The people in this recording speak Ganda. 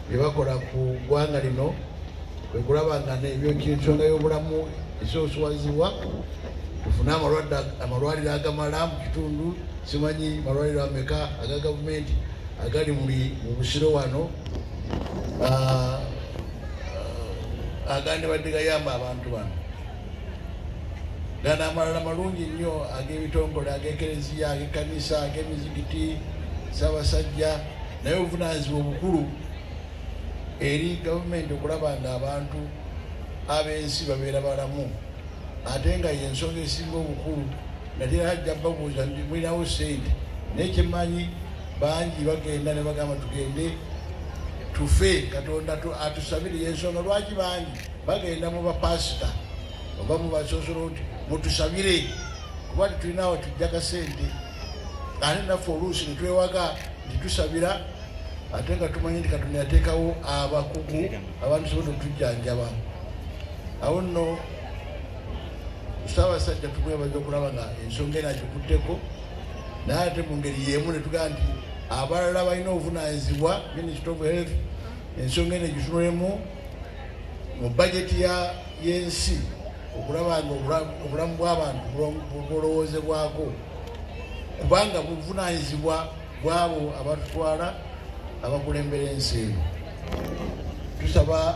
Bye bakola ku ggwanga lino kwe kulaba nga ensonga y'obulamu esoosowazibwa, tufune amalwaliro agamala mu kitundu. Simanyi malwaliro ameka aga gavumenti agali mu Busiro wano agandibadde gayamba abantu bano. Gano amalala malungi nnyo ag'ebitongole, ag'ekereziya, ag'ekkanisa, ag'emizikiti, Ssaabasajja, naye obuvunaanyizibwa obukulu eri gavumenti okulaba nga abantu ab'ensi babeera balamu, ate nga yensonga esinga obukulu. Natera ajja babuuza nti mulinawo sente, naye kyemmanyi bangi bagenda ne bagamba tugende tufe, Katonda atusabire. Yensonga lwaki bangi bagenda mu bapasita oba mu basosoloti, mutusabire, kuba tetulinawo tujja kasente. Ate naffe oluusi netwewaga nti tusabira, ate nga tumanyi nti Katonda yateekawo abakugu abantu sobola okutujjanjaba. Awo nno Ssaabasajja tumwebaza okulaba nga ensonga eno agikutteko, naye ate mu ngeri y'emu ne tugamba nti abalala balina obuvunaanyizibwa. Ministry of Health ensonga eno egitunulemu mu bajeti y'ensi okulaba nga obulamu bw'abantu bulowoozebwako, kubanga buvunaanyizibwa bw'abo abatutwala, abakulembera ensi eno. Tusaba